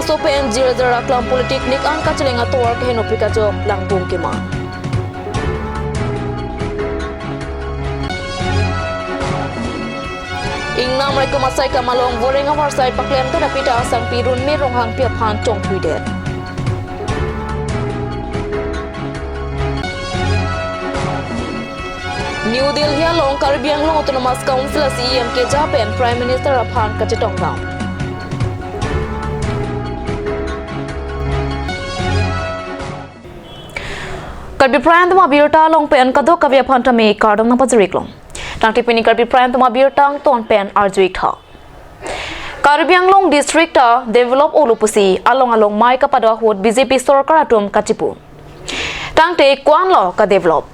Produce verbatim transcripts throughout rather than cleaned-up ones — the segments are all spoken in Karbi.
Sopen Jirjar Aklam Polytechnic an kacheleng atovar keheno pikajok langbung kema. Ingnam raikom asai kam along voreng avarsai paklemdet apita Sangpi Runme Ronghangpi aphan chongthuidet. New Delhi along Karbi Anglong Autonomous Council a CEM keja pen Prime Minister aphan kachetongdam. Karbi Prime atum abirta along pen kadokave aphan tame kardom nangpajir-iklong. Tangte pini Karbi Prime atum abirta angton pen arju-ik tha. Karbi Anglong district ta develop olo pusi along along mai kapado ahut BJP sorkar atum kachipu. Tangte ko-anlo kadevelop?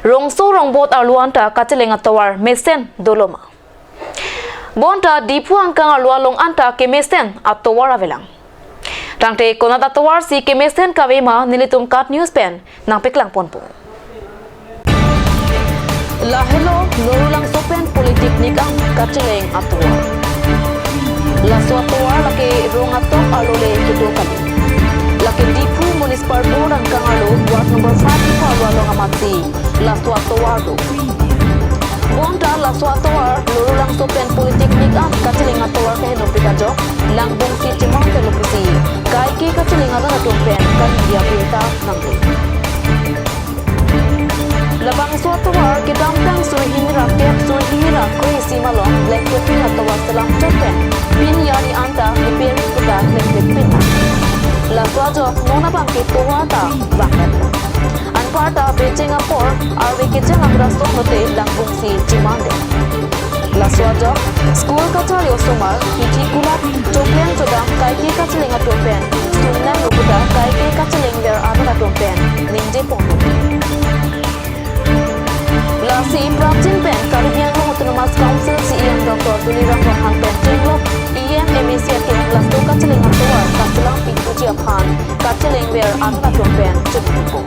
Rongso rongbot arlo anta kacheleng atovar mesen doloma? Bonta Diphu angkang arlo along anta kemesen atovar avelang. Tangte konat atovar si kemesen kavema nelitum KAT News pen nangpeklang ponpo. Lahelo Lorulangso pen Polytechnic an kacheleng atovar. Laso atovar lake rong atok arlo le kedo kali. Lake Diphu Municipal Board angkang arlo ward number five Diphu arlo along amatsi laso atovar do. Bonta laso atovar Lorulangso pen Polytechnic an kacheleng atovar keheno pikajok langbung si chemangtelo pusi kaike kacheleng arat atum pen kaningje abirta nangli. Labangso atovar kedamtang suri hini ra kep suri hini ra kre isi malom black capping atovar selam chot pen pini arni anta repairing puta klem klem pin. Laso ajok non abang ke tovar ta vang-et. Anparta becheng apor arve kecheng abraso note langbung si chemangdet. Laso ajok school kachari osomar, kithi kulat, choklem chodam kaike kacheleng atum pen sumnang lo puta kaike kachelengver arat atum pen ningje pon. Lasi prapjin pen Karbi Anglong Autonomous Council CEM Doctor Tuliram Ronghang pen chenglok EM MAC atum laso kacheleng atovar kaselam pituji aphan kachelengver arat atum pen chunpo.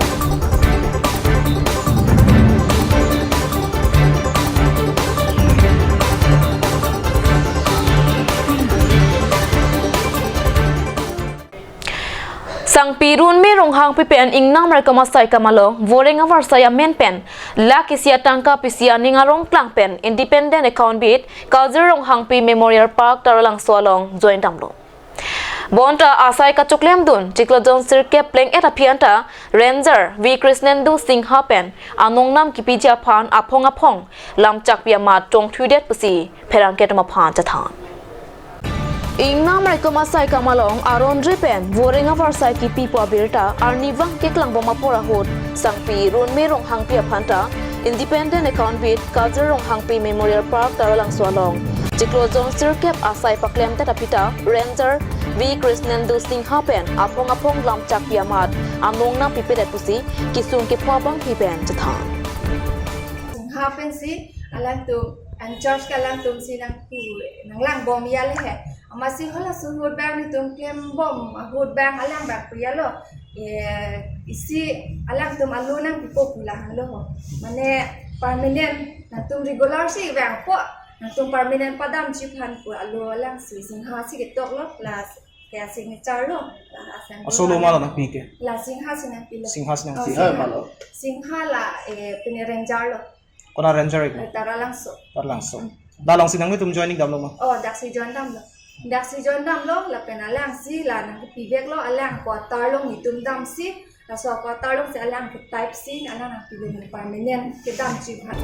Sangpi Runme Ronghangpi pen ingnam raikom asai kam along voreng avarsai amen pen lakh isi atangka pisi aning arong klang pen Independent Account Beat Kajir Ronghangpi Memorial Park Taralangso along join damlo. Bonta asai kachoklemdun chiklo jon sirkep pleng-et aphi anta Ranger V Krishnendu Singha pen anongnam kipiji aphan aphong aphong lamchakpi amat chongthuidet pusi pherangke atum aphan chethan. Ingnam raikom asai kam along aron re pen voreng avarsai kipipo abirta arnivang keklang bom apor ahut Sangpi Runme Ronghangpi aphan ta Independent Account Beat Kajir Ronghangpi Memorial Park Taralangso along chiklo jon sirkep asai paklemdet apita Ranger V Krishnendu Singha pen aphong aphong lamchakpi amat anongnam pipedet pusi kesung kepho abangpi pen chethan. Singha pensi alangtum, in charge ke alangtum si nangpu, nanglang bom ya le he. Amatsi halaso ahut bang netum klem bom ahut bang alang bang pu ya lo. Eh, isi alangtum alo nangpipo pu la hanglo ho. Mane permanent nangtum regular si vangpo. Nangtum permanent padamji aphan pu alo alang si Singha si ketok lo, la ke signature lo, la asang. Asolo ma lo nangpi ke? La Singha si nangpilo. Singha si nangpi. Oh, Singha. Singha ma lo? Singha la, eh, pine Ranger lo. Kona Ranger ke? Eh, Taralangso. Taralangso. Hmm. Dak along si nanglitum joining damlo ma? Oh, daksi join damlo. Daksi join damlo, lapen alangsi la nangpiveklo, alang quarter along netum damsi, laso quarter along si alang ke type si, alang nangpilo permanent kedamji aphan.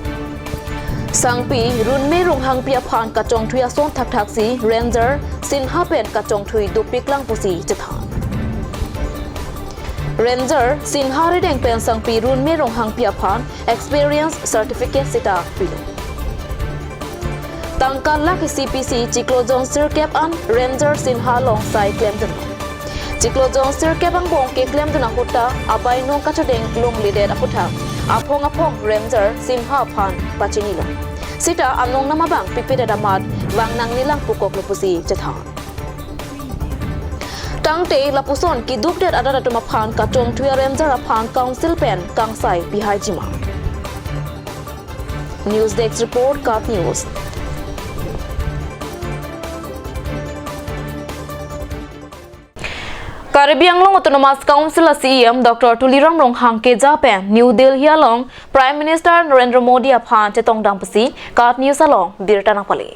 Sangpi Runme Ronghangpi aphan kachongthui ason thakthak si Ranger Singha pen kachongthui dopiklang pusi chethan. Ranger Singha rideng pen Sangpi Runme Ronghangpi aphan experience certificate sita pilo. Tangka lakh isi pisi chiklo jon sirkep an Ranger Singha along sai klemdun. Chiklo jon sirkep angbong keklemdun ahut ta abainong kachedeng longledet aputhak aphong aphong Ranger Singha aphan pachinilo. Sita anongnam abang pipedet amat vang nangnelang pukoklo pusi chethan. Tangte lapuson kidukdet arat atum aphan kachongthui a Ranger aphan Council pen kangsai pihaiji ma. News Desk Report, KAT News. Karbi Anglong Autonomous Council a CEM Doctor Tuliram Ronghang keja pen New Delhi along Prime Minister Narendra Modi aphan chetongdam pusi KAT News along birta nangpale.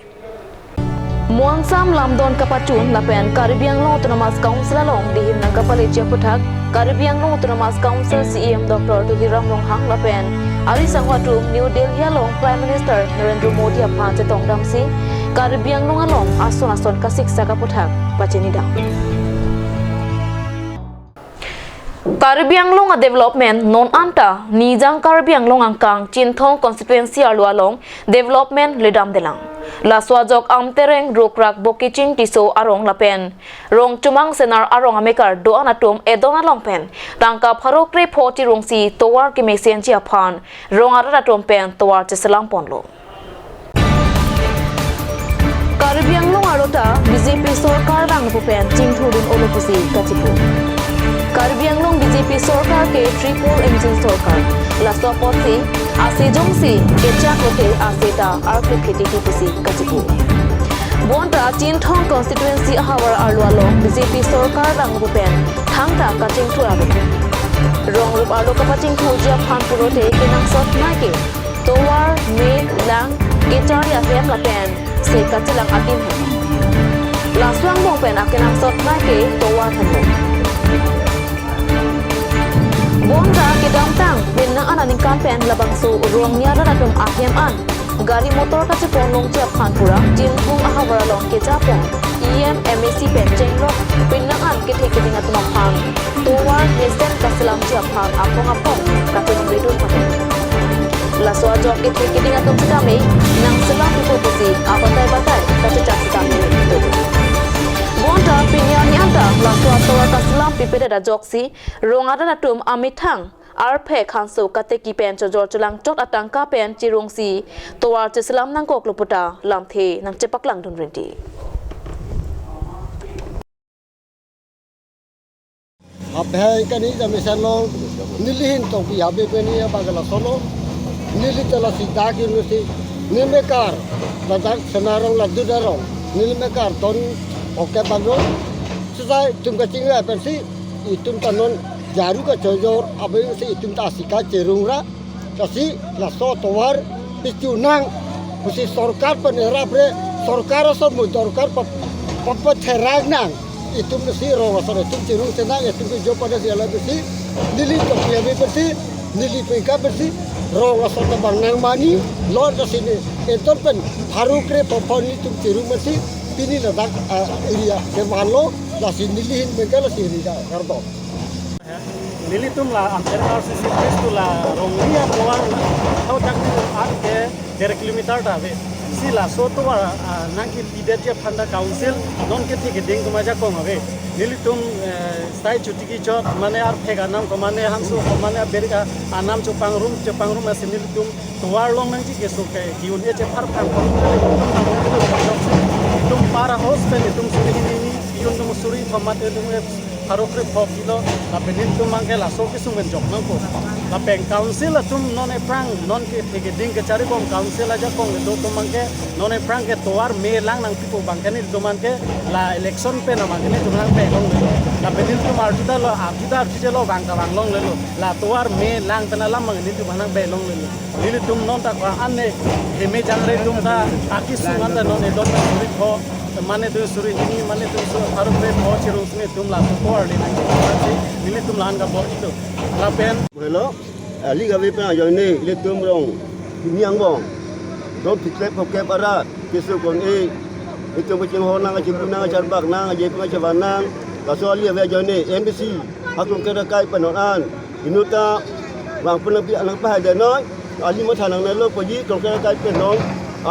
Monsam lamdon kapachun lapen Karbi Anglong Autonomous Council along dihin nangkapaleji aputhak Karbi Anglong Autonomous Council CEM Doctor Tuliram Ronghang lapen ari sangho atum New Delhi along Prime Minister Narendra Modi aphan chetongdamsi Karbi Anglong along ason ason kasiksak aputhak pachinidam. Karbi Anglong a development non anta Nijang Karbi Anglong angkang Chinthong constituency arlo along development ledamdelang. Laso ajok Amtereng Rukrak Bokiching Tisso arong lapen Rongchumang Senar arong amekar do-an atum edon along pen tangka pharo krepho chirungsi tovar kemesenji aphan rong arat atum pen tovar cheselam ponlo. Karbi Anglong arlo ta BJP sorkar vangpo pen chingthurdun-olo pusi kachipu. Karbi Anglong BJP sorkar ke triple engine sorkar. Laso apotsi ase jongsi kechak lote ase ta arphe phititi pusi kachipu. Bonta Chinthong constituency ahavar arlo along BJP sorkar vangpo pen thangta kachingthur ave. Rong rup arlo kapachingthurji aphan pulote kenangsot nai ke tovar, me, lang, kecharli ahem lapen se kachelang adim hem. Laso angbong pen akenangsot nai ke tovar hemlo. Bonta kedamtang penang an aningkan pen labangso rong ni arat atum ahem an gari motor kachepon longji aphan pura Chinthong ahavar along kejapon EM, MAC pen chenglok penang an kethe keding atum aphan tovar mesen kaselamji aphan apong apong kachiningridun pakai. Laso ajok kethe keding atum sitame nangselam pipo pusi abatai batai kachechak sitame itu. Bonta pini arni anta laso atovar kaselam pipedet ajoksi rong arat atum amethang arphe khanso kateki pen chojor chelangchot atangka pen chirungsi tovar cheselam nangkoklo puta lamthe nangchepaklangdun rinti. Aphai kani jami sanlong nelihin tongpi habe peni abang la solo neli tela si dak university ni mekar ladak Senar arong ladak arong neli mekar ton oke banglo sejai tum kachingla pensi itum ta non jaru kachojor abe si itum ta asika cherungra. Lasi laso tovar pichu nang pusi sorkar pen era pre sorkar aso mu sorkar pap pap therang nang itum si rong aso itum chirung chenang itum ke jo pada si ala si neli tokya be si neli peka be si rong aso tabang nang mani lor kasi ni enton pen pharo krepho nitum chirung be si pini ladak ah, area ke vanlo lasi nelihin peka lasi area kardom. Nelitum la Amtereng RCC bridge tu la Ronglia tovar thau dak an ke der kilometer ta ave. Si laso tovar ah, nangkepidetji aphan ta council non kethe keding atum ajakong ave. Nelitum eh, sai chuti kechot mane arphek anam ko mane hanso ko mane aberik anam chepangrum chepangrum asi nelitum tovar longnangji keso ke ki-un-e chephar phang ko nelitum para house pen nelitum suri hini ni ki-un atum suri thom mate atum pharo krepho kilo lapen nelitum abang ke laso kesung pen jok nangkok. Lapen council atum non ephrang non kethe keding kecharibom council ajakong kedo atum abang ke non ephrang ke tovar me lang nangpipo abang ke nelitum abang ke la election pen abang ke nelitum nangbe longlelo. Lapen nelitum arjuta lo arjuta arjutelo abang ta vang longlelo. La tovar me lang pen alam abang nelitum nangbe longlelo. Nelitum non ta ko ane heme jangre atum ta akesung anta non edot suri pho mane tu suri hini mane tu su harap pe pho chirung sini atum la tovar le nang si nelitum la-an kabor itu. Lapen hello, ali gabe pen ajoine ilitum rong ini angbong rong phikre phokep arat keso kon e itum kechinghon nang kechimpu nang kecharbak nang kechimpu nang chevan nang laso ali ave ajoine MDC atum kera kai pen non an inut ta vang pen nangpi nangpahai det noi, ali matha nangnelo poji tongke kai pen non,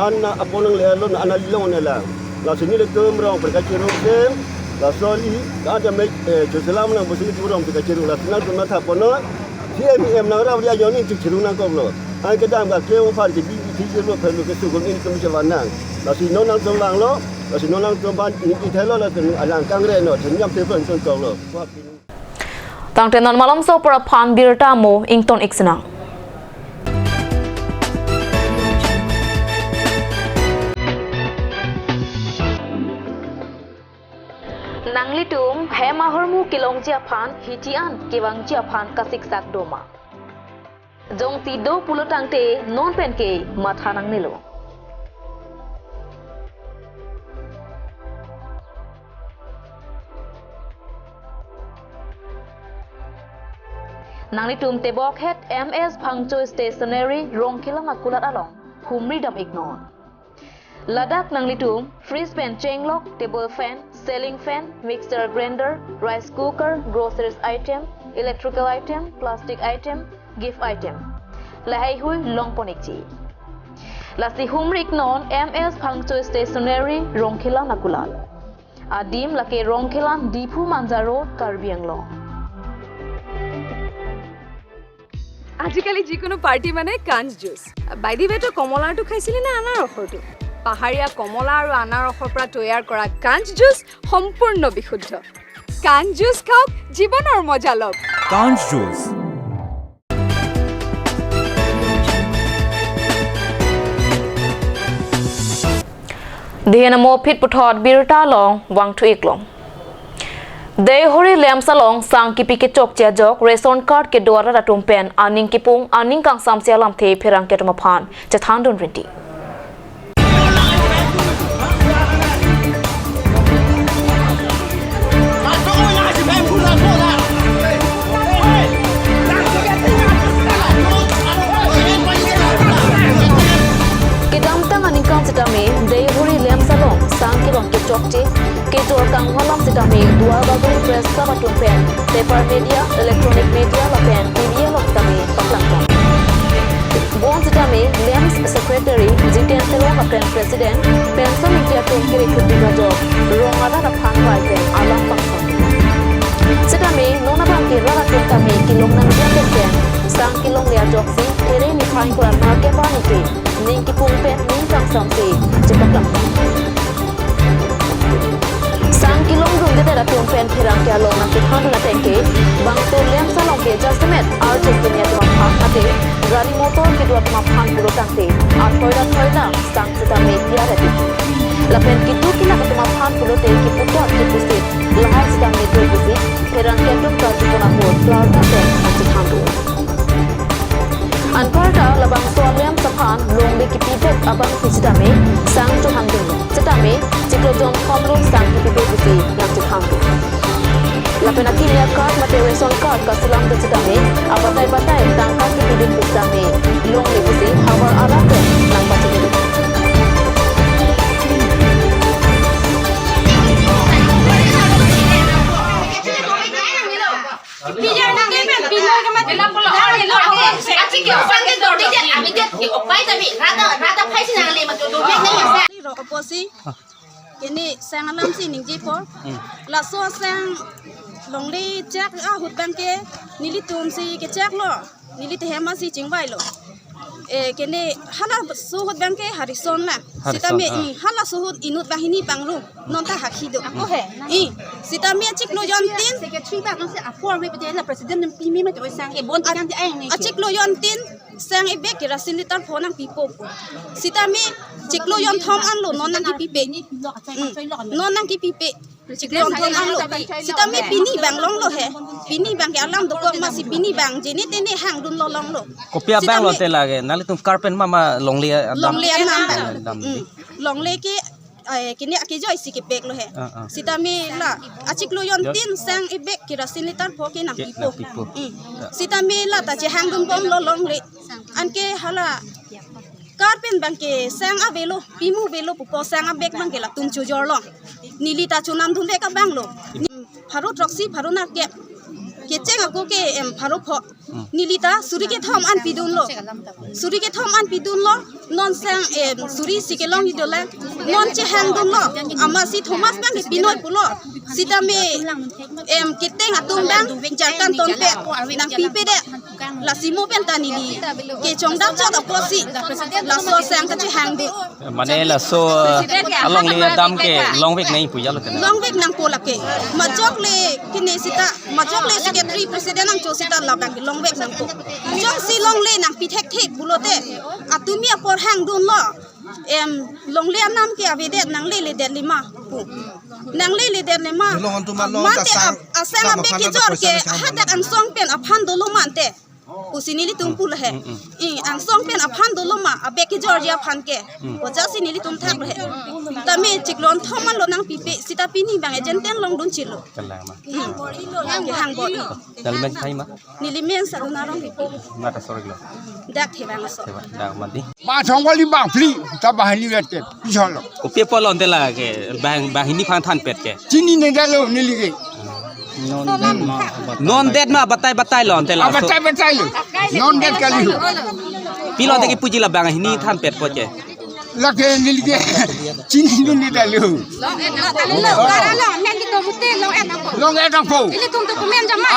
an na apon nanglelo na an ali longle lang. Lasi nelitum rong pen kachirung sem, laso ali, ka ada me, eh, cheselam nang pusi nelitum rong pen kachirung, lasi nangtum matha pon noi, si em em nangrap dia joni chirung nangkoklo. An kedam ka klem aphan ke bi bi thi lo phen lo keso kon nelitum chevan nang. Lasi non nangtum vanglo, lasi non nangtum aphan ni ithelo lasi alang kangre no, then nyam te pon ton toklo. Tangte non malomso apor aphan birta mo ington ik sinang. Nangli Tum hem ahormu kelongji aphan hiti an kevangji aphan kasiksak doma. Jongsi do pulo tangte non penke matha nangnelo. Nanglitum tebok het M S Phangcho Stationery Rongkhelan akulat along humri dam iknon. Ladak nanglitum fridge pen chenglok, table fan, ceiling fan, mixer grinder, rice cooker, groceries item, electrical item, plastic item, gift item, lahaihui longpon ikji. Lasi humri iknon M S Phangcho Stationery Rongkhelan akulat. Adim lake Rongkhelan, Diphu Manja Road, Karbi Anglong. আজিকালি যিকোনো পাৰ্টি মানে কাঞ্চ juice. By the ৱে, তই কমলাৰটো খাইছিলি নে আনাৰসৰটো? পাহাৰীয়া কমলা আৰু আনাৰসৰ পৰা তৈয়াৰ কৰা কাঞ্চ জুচ সম্পূৰ্ণ বিশুদ্ধ। কাঞ্চ জুচ খাওক, জীৱনৰ মজা লওক। কাঞ্চ juice. Dehen amo phit puthot birta along vangthu iklong. Deihori LAMPS along sang kipi kechokche ajok ration card kedo arat atum pen aning kipung aning kangsamse alamthe pherangke atum aphan chethandun rinti. Kedamtang aningkan sitame Deihori LAMPS along sang kelong kechokche kejor kangho alam sitame Duar Bagori Press Club atum pen paper media, electronic media lapen T V along sitame paklangkang. Bonsitame LAMPS Secretary Jiten Teron lapen President Penson Ingti atum kiri khuti kajok rong arat aphan bai pen alam pangsam. Sitame non abang ke rat atum tame kelong nangji atum pen sang kelongle ajoksi phere niphai ingkoi ra nerkep arni ke ning kipung pen ning kangsamse chepaklang. Sang kelongdunde atum pen pherangke along nangkethandun ateng ke bangso LAMPS along ke jasemet arjek kini atum aphan mate gari motor kedo atum aphan pulo tangte athoi ra thoi ra sang sitame piar ati. Lapen kitu kinak atum aphan pulote kiputot kipusit lahai sitame do pusi pherangke atum karjupon ahut klardak pen nangchethandun. Anparta labangso LAMPS aphan longle kipibek abang sitame sang chohangdun sitame chiklo jonthom lo sang kipibek pusi nangchethandun. Lapen akimi a-card mate ration card kasilam do sitame abatai batai tangka kipidun pusitame longle pusi havar arat pen nangpachini. Ro apotsi kene sang alamsi ningjepo. Hmm. Laso sang longle chak ahut abang ke nelitumsi kechaklo. Neli tehem asi chingvailo. Eh, kene halaso ahut abang ke Harrison la. Harrison, sitame, ah. Hmm, halaso ahut inut banghini pangrum. Non ta hakhi do. Ako he. I, sitame chiklo jontin. Secretary ba nang si apor me pete la president nang pimi ma to sang e bon kan ti ai ni. Achiklo jontin sang ibek kerasin litar pho nangpipo. Sitame chiklo jonthom anlo non nangkipipe. Hmm. Non nangkipipe. Chiklo jonthom anlo. Sitame pini abang longlo he. Pini abang ke alam dokok masi pini abang jene tene hangdunlo longlo. Kopi abang lo sitame te lage. Nelitum card pen mama longle, ah, dam. Longle anam abang. Ah, dam. Hmm. Longle ke, eh, kene akejoi si kepeklo he. Ah, ah. Sitame la achiklo jontin sang ibek kerasin litar pho ke nangpipo. Ke nangpipo. Hmm. Ya. Sitame la ta chehangdunbomlo longle. Anke hala card pen abang ke sang avelo, pimu avelo pupo sang abek abang ke latum chojorlo. Neli ta chonamdunde ka abanglo. Pharo throksi, pharo nerkep. Kecheng ako ke, em, pharo pho. Hmm. Neli ta suri kethom an pidunlo. Suri kethom an pidunlo. Non sang, em, suri si kelongji dolang. Non chehangdunlo. Amatsi Thomas abang ke pinoi pulo. Sitame, em, keteng atum abang jarkan tonpet nangpipedet. Lasi mo pen ta neli kechongdak chot apotsi laso sang kachehangdun. Mane laso, ah, alongle adam ke longvek nangji pu jalo tene. Longvek nangpo lake. Majok le kene sita, majok le secretary president nangcho sita labang ke longvek nangpo. Jongsi longle nangpi thekthe pulote atumi apor hangdunlo. Em, longle anam ke avedet, nangleledet lima pu. Nangleledet lima. Long antum long mate ta sang, ap-, asang sang aphan abek ta kejor poisa ke na sang hadak angsong pen aphan dolo mante. Pusi nelitum pu lahe. Mm, mm. I, angsong pen aphan dolo ma, abek kejorji aphan ke. Mm. Ojasi nelitum thak lahe. Tame chiklo thom lo nangpipe, seta pini bang agent ten longdun chilo. Kalang ma. Mm. Kehang bor-i. Nangli men thai ma? Neli men Saruna Rongpipi. Mata sorry lo. Dak thevang aso. Thevang, dak mati. Ba thong wali bang phli, ta banghini vet ke, pijolo. Kopi apot lo ante la ke, bang, banghini aphan thanpet ke. Chinine detlo neli ke. Non det ma, batai batai lo ante la. Ah, batai batai lo. Non det kali ho. Pilo ante kipuji la banghini thanpetpo ke. Lake neli ke. Chinine detlo. Long et nangpo.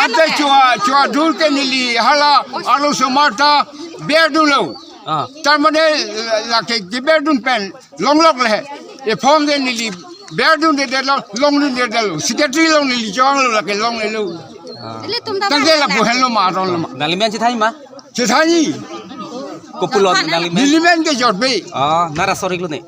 Ante chua, chua dul ke neli hala, arloso marta, berdunlo. Ah. Tar mane, lake keberdun pen longlok le. E form ke neli berdundedet lo, longdundedet lo. Secretary along neli chonglo, lake longlelo. Ah. Tangte lapu henlo ma, aron lo ma. Nangli men si thai ma? Si thai ni. Kopi lo nangli men? Neli men ke Jorbe. Ah, nara sorry lo ne.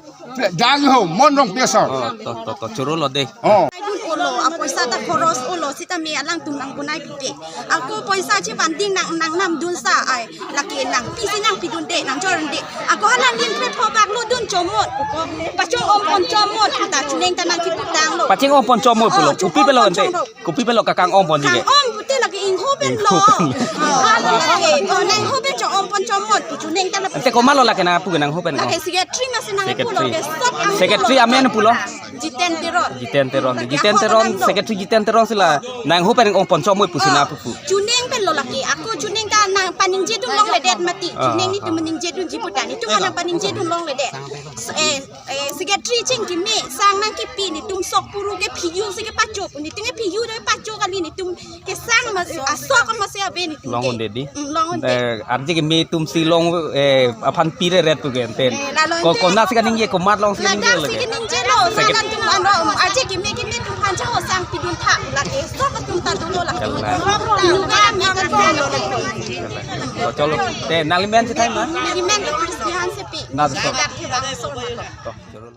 Dang ho, Mon Rongpi asor. Oh, to, to, to, choro lo de. Oh. Dun olo, apoisa ta khoros olo, seta me alangtum nang bunai pipe. Ako poisa chevanding nang, nangnam dunsa ai. Lake nangpisi nangpidunde, nangjorunde. Ako hala nin kre thobak lo dun chomot. Ako pachong-ong pon chomot. Kita chuneng ta nangkiputanglo. Pachong-ong pon chomot pulo. Oh, kopi pulo ante? Chong-ong pon chomot. Kopi pulo kakang-ong ponji ke? Kang-ong pute lake ingho pen lo. Ingho pen lo. Oh, lake, oh, nangho pen chong-ong pon chomot. Chuneng ta la. Ante komat lo lake nangpu ke nangho pen? Lake secretary masi nangpu lo. Secretary. Ke sop ang secretary pulo. Amen pulo? Jiten Teron. Jiten Teron. Jiten Teron, secretary Jiten Teron si la nangho pen ong pon chomot pusi nangpu pu. Chuneng pen lo lake. Ako chuneng ta nangpaningjedun longledet mati. Ah, chuneng netum ah. Ningjedunji puta netum nangpaningjedun longledet. So, eh, eh, secretary chingkime, sang nangkipi netum sok puru ke phiyu si kepacho, netum ke phiyu de pacho kali netum kesang mas, asok mas ya be netum ke. Long onde di. Mm, long onde. Eh, arje keme atum si long, eh, aphan pire ret pu ke enten. Eh, lalo ko, ente. Konat si kaningje, komat along si kaningje lake. Ladak si kaningje lo, secretary. Salan tum ano, arje keme keme atum aphan chahosang pidun tha, lake sok atum ta dolo lake. Kalang. Lo keme kan lo lake. Cholo, cholo. Te, nangli men si thai ma? Neli men ke Christian Sepi. Na so. Ladak thevang so. To, cholo.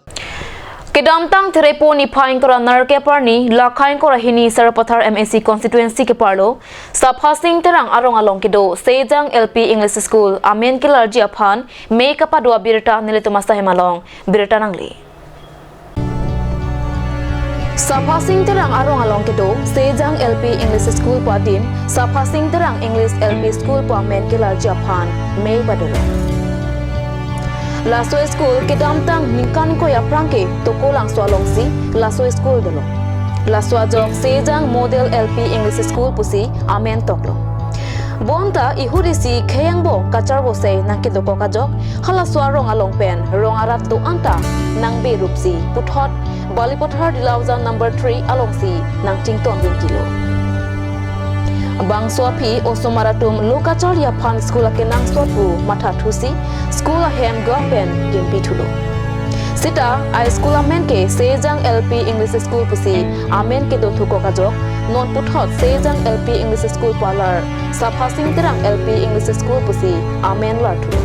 Kedamtang Therepo niphai ingkoi ra nerkep arni, lakha ingkoi ra hini Sarupathar M A C constituency keparlo, Saphasing Terang arong along kedo Sejang L P English School amen kelarji aphan mei kapado abirta nelitum asai hem along birta nangli. Saphasing Terang arong along kedo Sejang L P English School pu adim Saphasing Terang English L P School pu amen kelarji aphan mei padolo. Laso school kedamtang ningkan ingkoi aphrang ke Tokolangso alongsi laso school dolo. Laso ajok Sejang Model L P English School pusi amen toklo. Bonta ihut isi khei angbong kacharvo sei nangkedokok ajok halaso arong along pen rong arat do-an ta nangbe rupsi puthot Balipathar Dilaujan number three alongsi nangchington dun kilo. Bangso aphi osomar atum lo kacharli aphan school akenangsot pu mathathusi school ahem gam pen kempi thulo. Seta a school amen ke Sejang L P English School pusi amen kedo thukok ajok non puthot Sejang L P English School pu alar Saphasing Terang L P English School pusi amen lar thulo.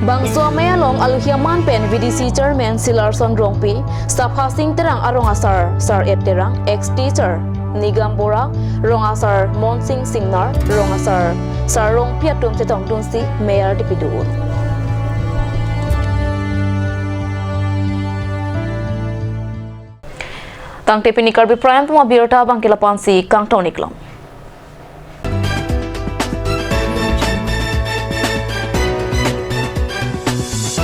Bangso amei along alohi aman pen V D C Chairman Silarson Rongpi, Saphasing Terang arong asar Sar Ep Terang, ex teacher Nigam Bora, rong asar Monsing Singnar, rong asar Sar Rongpi atum chetongdunsi mei ardi pidun. Tangte pini Karbi Prime Time abirta abangke lapu-ansi kangton-ik lom.